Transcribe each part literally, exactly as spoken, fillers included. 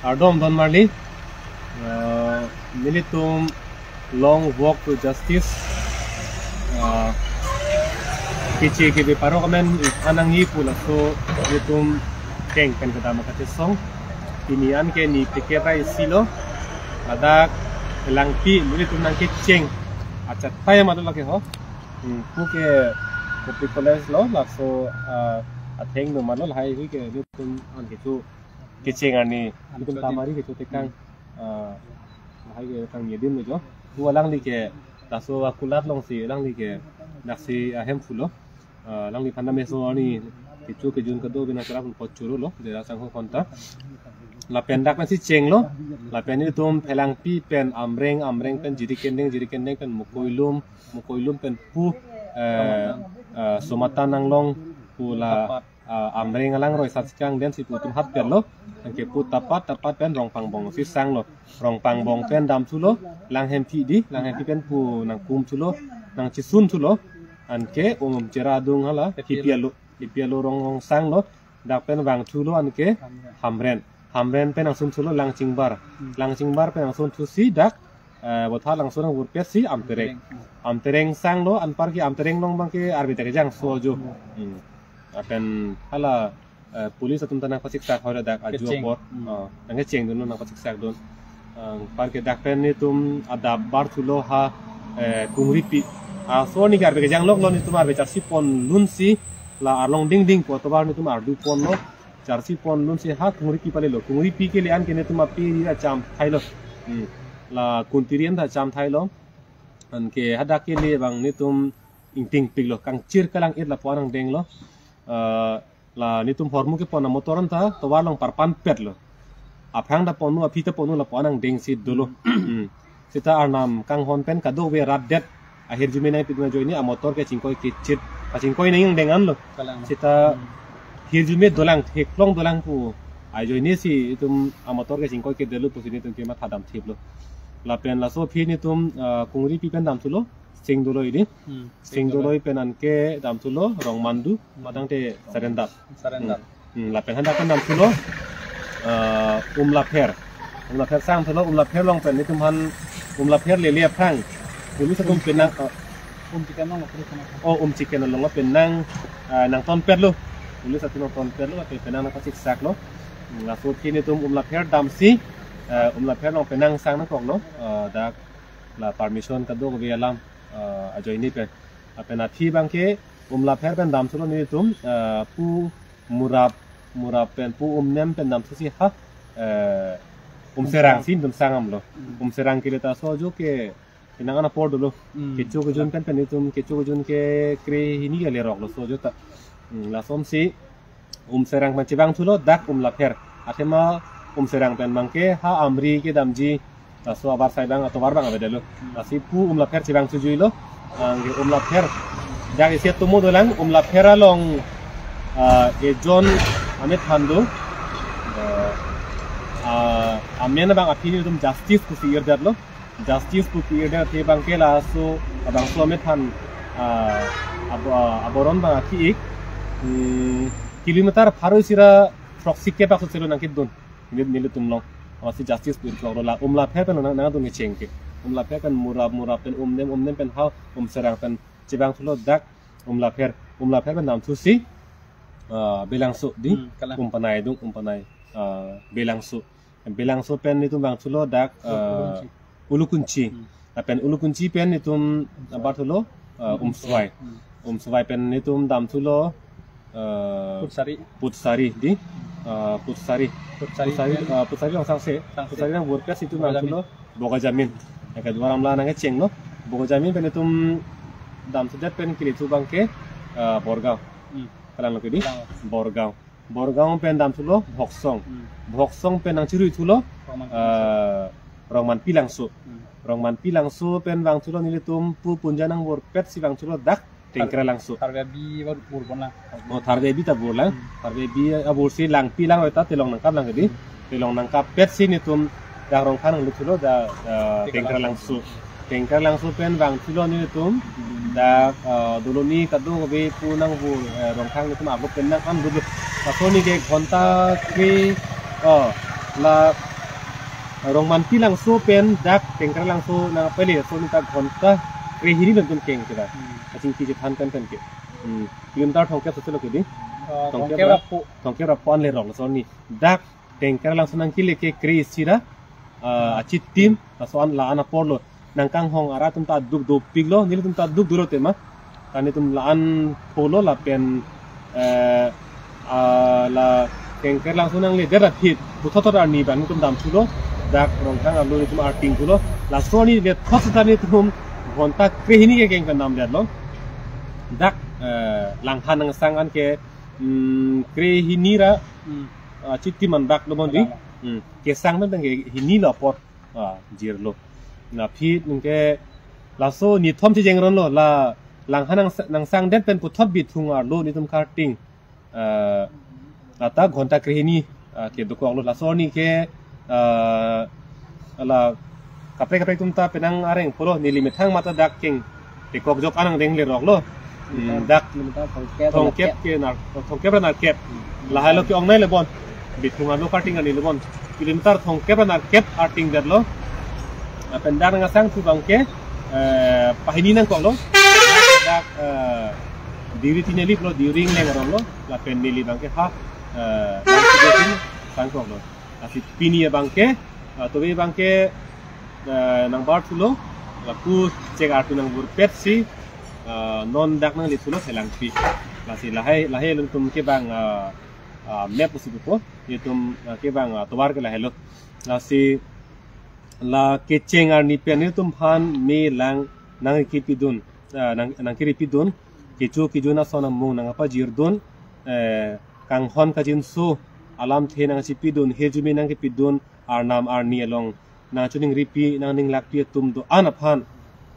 Kardom don marli, uh, nelitum long walk to justice. Uh, keche kebe parok amen anang-i pu laso nelitum keng pen kedam kachesong. Pini an ke ni peke rai silo. Ladak langpi nelitum nangkecheng. Achat taya malu lake ho. Hmm, pu ke Kopi College lo, laso, uh, atheng no malu lahai hui ke nelitum an kecho kecheng arni nelitum tamari kecho tekang, ah, lahai ke kangni adim lo jo. Pu alangli ke laso akulat alongsi alangli ke daksi ahem pulo. Ah, alangliphan dam eso arni kecho kejun kado bina kerap pot churu lo, dera sangho konta. Lapen dak pensi chenglo, lapen nelitum Phelangpi pen Amreng, Amreng pen Jirikindeng, Jirikindeng pen Mukoilum, Mukoilum pen pu, eh, eh, Somatan Anglong pu la ah, Amreng alang roi sat sikang den si pu atum hat perlo. Anke pu Tapat, Tapat pen Rongpangbong si sanglo. Rongpangbong pen dam thulo, Langhemphi di, Langhemphi pen pu nangkum thulo, nangchesun thulo. Anke um chera adung hala, Hipi alo, Hipi alo rong rong sanglo. Dak pen vang thulo anke Hamren. Hamren pen nangsun thulo Langchingbar. Langchingbar pen nangsun thusi dak, eh, Botha Langso nang vurpet si Amtereng. Amtereng. Amtereng sanglo, anpar ke Amtereng along abang ke arve ta kejangso ajo. Hmm. Lapen hala, eh, police atum ta nangpacheksak hoi dak ajo apor. Hmm. Ah, nangkecheng dunlo, nangpacheksak dun. Anpar ke dak pen nelitum adap bar thulo ha, eh, Kungripi. Ah, so ni ke arve kejang loklo, nelitum arve charsi pon lunsi la Arlong Dingding pu atovar nelitum ardu ponlo. Charsi pon lunsi ha Kungripi palelo. Kungripi ke le an ke nelitum api ri acham thailo. Hmm. La Kuntiri an ta acham thailo. Anke hadak ke le abang nelitum ingtingpiklo. Kangchir kalang-et lapu-an nangdenglo. Eh, la nelitum hormu kepon amotor an ta tovar along parpan petlo. Aphrang ta ponlo, aphi ta ponlo lapu-an nangdengsi dolo. Hmm. Seta arnam kanghon pen kadokave rat det ahirjume nangpidun ajoine amotor ke chingkoi kechit, kachingkoi nangdeng anlo. Kalang. Seta Hmm. hirjume dolang, theklong dolang pu ajoine si itum amotor ke chingkoi kedetlo pusi nelitum kematha damthiplo. Lapen laso aphi nelitum, ah, Kungripi pen dam thulo, Singdoloi di. Hmm. Singdoloi pen anke dam thulo, Rongmandu, Hmm. matangte Sarendap. Sarendap. Hmm. Hmm, lapen hadak pen dam thulo, eh, Umlapher. Umlapher sang thulo, Umlapher along pen nelitum aphan Umlapher lele aphrang police atum penang, eh, Um Chicken along, police atum. Oh, Um Chicken along penang, eh, nangton petlo. Police atum nangton petlo, lapen penang nangpacheksaklo. Hmm, laso aphi nelitum Umlapher damsi, eh, Umlapher along penang sang nangkoklo, eh, dak la permission kadokave alam, eh, ajoine pen. Lapen aphi abang ke Umlapher pen dam thulo nelitum, eh, pu Murap, Murap pen pu Umnem pen dam thusi ha, eh, Umserang si nelitum sang damlo. Hmm. Umserang ke le ta so ajo ke penang an apor dolo. Hmm. Kecho kejun pen pen nelitum kecho kejun ke kre hini ke leroklo so ajo ta. Hmm, lasonsi Umserang pen chevang thulo dak Umlapher. Athema Umserang pen abang ke ha Amri kedamji laso abar sai abang atovar abang avedetlo. Hmm. Lasi pu Umlapher chevang thujuilo. Anke Umlapher dak isi atomo dolang, Umlapher along, ah, ejon amethan do. Ah, ah, amen abang aphi nelitum Justice pusi irdetlo. Justice pu pi-irdet athe abang ke laso abangso amethan, ah, abo-, ah, aboron abang aki-ik, hmm, kilometer pharo isi ra throksi kep aso chelo nangkedun. Neli, nelitum along. Lasi Justice pu irkloklo la Umlapher pen nang, nangdun kecheng ke. Umlapher pen Murap, Murap pen Umnem, Umnem pen ha Umserang pen chevang thulo dak Umlapher. Umlapher pen dam thusi, ah, Belangso di. Hmm, kalang. Umpanai adung, Umpanai, ah, Belangso. Belangso pen nelitum vang thulo dak, eh, Ulukunchi. Ulukunchi. Hmm. Lapen Ulukunchi pen nelitum bar thulo, eh, Umswai. Hmm. Umswai pen nelitum dam thulo, eh, Putsari. Putsari di, eh, Putsari. Putsari Putsari, pen eh, Putsari along sangse. Sangse. Putsari nangvurpet si nelitum dam Bogajamin. Thulo Bogajamin. Yang kedua ramla nangkechenglo. Bogajamin pen nelitum dam thudet pen kili thu abang ke, eh, Borgaon. Hmm. Kalang lo ke di? Kalang. Borgaon. Borgaon pen dam thulo Bhoksong. Hmm. Bhoksong pen nangcherui thulo, Rongman eh, Rongmanpi Langso. Hmm. Rongmanpi Langso pen vang thulo nelitum pu Punja nangvurpet si vang thulo dak Tengkra Langso. Tharve abi vur, vur bon lang. Oh, tharve abi ta vur lang. Hmm. Tharve abi avur si langpi lang ta telong nangkap lang ke di. Hmm. Telong nangkap pet si nelitum dak Rongkhang nanglut thulo dak, eh, Tengkra Tengkra Langso. Langso. Tengkra Langso pen vang thulo nelitum dak, eh, Doloni kadokave pu nangvur, eh, Rongkhang nelitum arlo pen nang-an dulu. Laso ni ke ghonta kre, oh, la Rongmanpi Langso pen dak Tengkere Langso nangpale, laso arni ta ghonta krehini pen tum keng keda. Hmm. Kachingki chethan pen pen ke. Hmm. Kilometer thomkep sose lo ke di. Ah, thomkep thomkep ra, ra pho. Thomkep ra pho an lerok laso arni. Dak Tengkere Langso nangkele ke kre-isi ra, ah, achitim, laso an la-an apor lo. Nangkanghong arat atum ta duk dopiklo, nelitum ta duk dolo tema. Kani tum la-an polo lapen, eh, ah, la Tengkere Langso nangle der aphi puthot thot arni abang tum damthulo, dak Rongkhang arlo nelitum arting thulo. Laso arni le thot seta nelitum ghonta krehini ke keng pen damdetlo. Dak, eh, Langhan Nangsang an ke, mm, krehini ra, Hmm. ah, chitim anbak lo bon di. Anbak lo. Hmm. Kesang pen ke hini lo apor, ah, jirlo. Aphi ningke laso nithom chejeng ron lo, la Langhan Nang-, Nangsangdet pen puthot Bithung arlo nelitum karting. Ah, ata ghonta krehini, ah, kedokok lo. Laso arni ke, ah, la kaprek kaprek atum ta penang areng polo, neli methang mata dak keng tekok jok anang deng lerok lo. Hmm, dak kilometer thomkep ra thomkep nerkep. Ke nar, thomkep ra nerkep. Hmm. Lahai lo ke-ongnei le bon. Bithung arlo karting arni le bon. Kilometer thomkep ra nerkep artingdetlo. Lapen dak Nangsangthu abang ke, eh, pahini nangkok lo. Dak, eh, Deuri Tinali lo, Deuri Ingleng arong lo. Lapen neli abang ke ha, eh, Langso Bithung nangkok lo. Lasi pini abang ke, ah, tobe abang ke, ah, nangbar thulo, lapu chek artu nangburpet si, ah, non dak nangle thulo Thelangpi. Lasi lahai, lahai alangtum ke abang, ah, ah, map pusi pupo, nelitum, ah, ke abang, ah, tovar ke lahai lo. Lasi la kecheng arni pen nelitum aphan me lang nangkipidun, ah, nang, nangkiripidun, kecho kejun ason amung nangpajirdun, eh, kanghon kajinso alamthe nangchipidun, hirjume nangkipidun, arnam arni along nangchiningripi, nangninglakpi atum do-an aphan.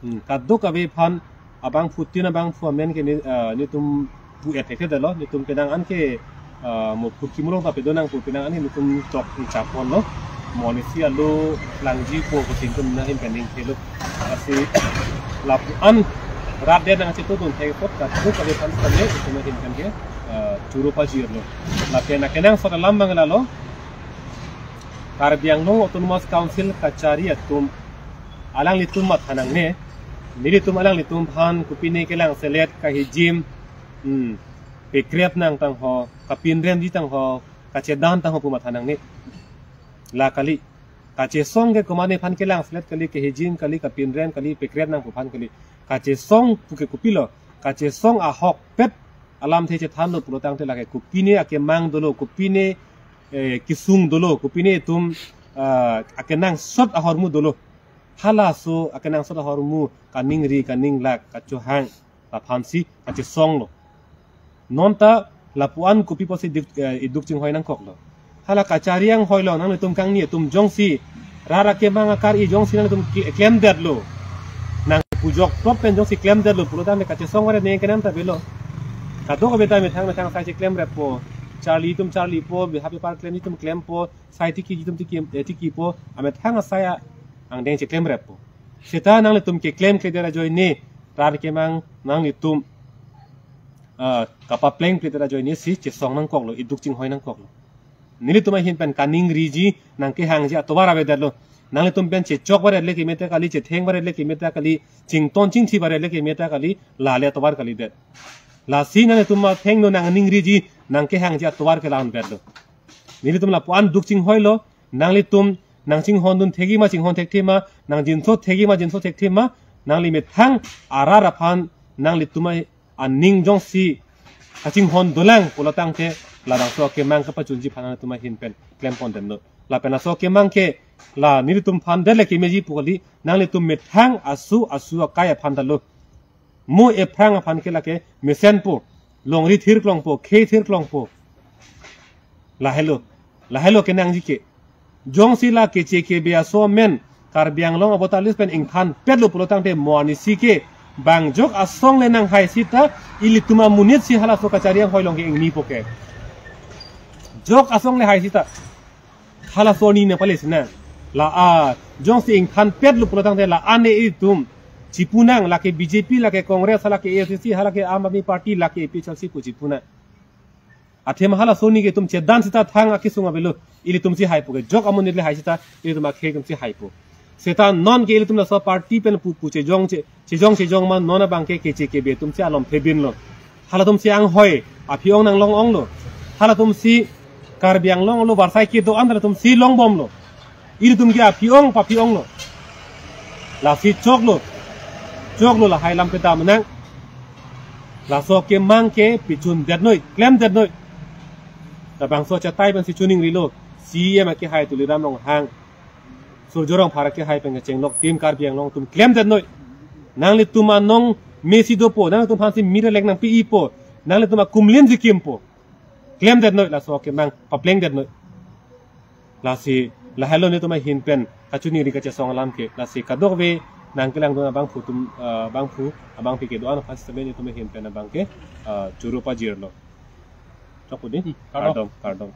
Hmm, kadokave aphan abangphutin abangphu amen ke ne, ah, nelitum pu-et thekthedetlo, nelitum penang an ke, ah, mo phu kimulong ta pedo nang pu penang an ke nelitum chok chapon lo. Mo ni si alo langji po ko tin tum na hin pen ning thelo. Lasi lapu-an rat det nangchetongdun thek apot kadokave aphan sale nelitum na hin pen ke, ah, choro pajirlo. Lapen akenangsot alam abang lalo. Karbi Anglong Autonomous Council kachari atum alanglitum matha nangne, nelitum alanglitum aphan kopine kelangselet kahijim, hmm, pekrep nang tangho, kapinremji tangho, kachedan tangho pu matha nangne. La kali, kachesong ke komatne aphan kelangselet kali, kahijim kali, kapinrem kali, pekrep nang pu aphan kali. Kachesong puke kopilo, kachesong ahokpet alamthe chethanlo pulo tangte lake kopine akemang dolo, kopine eh, kesung dolo, kopine atum, ah, akenangsot ahormu dolo. Halaso akenangsot ahormu kaningri, kaninglak, kachohang, laphansi kachesonglo. Nonta lapu-an kopi pusi duk, eh, iduk chinghoi nangkoklo. Hala kachari anghoilo, nanglitum kangni atum jongsi rat akemang akar-i jongsi nanglitum kle-, klemdetlo. Nang pujok top pen jongsi klemdetlo pulo tangte kachesong varet ne kenam ta avelo. Kadokave ta methang methang sai cheklemreppo. Charli atum charlipo, bihapi par klemji atum klempo, sai tikijitum tiki, eh, tikipo, amethang asai a-, angdeng cheklemreppo. Seta nanglitum keklemkledet ajoine, rat akemang nanglitum, ah, kapaplengkledet ajoine si chesong nangkoklo, iduk chinghoi nangkoklo. Nelitum ahin pen kaningriji, nangkehangji atovar avedetlo. Nanglitum pen chechok varetle keme ta kali, chetheng varetle keme ta kali, chington chingthi varetle keme ta kali, lale atovar kalidet. Lasi nanglitum athengno nangningriji, nangkehangji atovar ke la-anvetlo. Nelitum lapu-an duk chinghoilo, nanglitum nangchinghondun thekji ma chinghon thekthe ma, nangjinso thekji ma jinso thekthe ma, nangli methang arat aphan nanglitum a-, aning jongsi kachinghon dolang pulo tangte labangso akemang kapachunji aphan nanglitum ahin pen klempondetlo. Lapen laso akemang ke la nelitum aphan det le kemeji pu kali, nanglitum methang asu asu akai aphan talo. Mo ephrang aphan ke lake mesenpo, longri thirklongpo, khei thirklongpo. Lahelo, lahelo kenangji ke. Jongsi la keche kebe aso amen Karbi Anglong a-voter list pen ingthanpetlo pulo tangte mo arnisi ke bang jok asong le nanghai seta ilitum amonit si halaso kachari anghoi along ke ingnipo ke. Jok asong le hai seta. Halaso arni nangpale sina. La a, jongsi ingthanpetlo pulo tangte la-an ne itum chipunang, lake B J P, lake Congress, lake A I C C, lake Aam Aadmi Party, lake A P H L C pu chipunang. Athe ma halaso arni ke itum chedan seta thang akesung avelo. Ilitum si haipo ke. Jok amonit le hai seta ilitum akhei atum si haipo. Seta non ke ilitum laso party pen pu pu chejong che, chejong chejong ma non abang ke keche kebe atum si alom thebin lo. Halatum si anghoi aphi-ong nanglong-onglo. Halatum si Karbi Anglong lo varsai kedo-an halatum si longbomlo. Ilitum ke aphi-ong paphi-onglo. Lasi choklo. Choklo, lahai lam kedam nang. Laso kemang ke pichun detnoi, klem detnoi. Labangso achatai pensi choningrilo. C E M akehai Tuliram Ronghang, Surjya Rongphar akehai pen kachenglok tim Karbi Anglong atum klem detnoi. Nanglitum anong mesi dopo, nanglitum aphansi mir alek nangpi-ipo, nanglitum akumlin jikimpo. Klem detnoi, laso kemang papleng detnoi. Lasi lahelo netum ahin pen kachiningri kachesong alam ke. Lasi kadokave nangkelangdun abangphu atum, ah, abangphu abangpi kedo-an aphan sitame netum ahin pen abang ke, ah, choro pajirlo. Chokpo dei. Hmm, kardom. Kardom, kardom.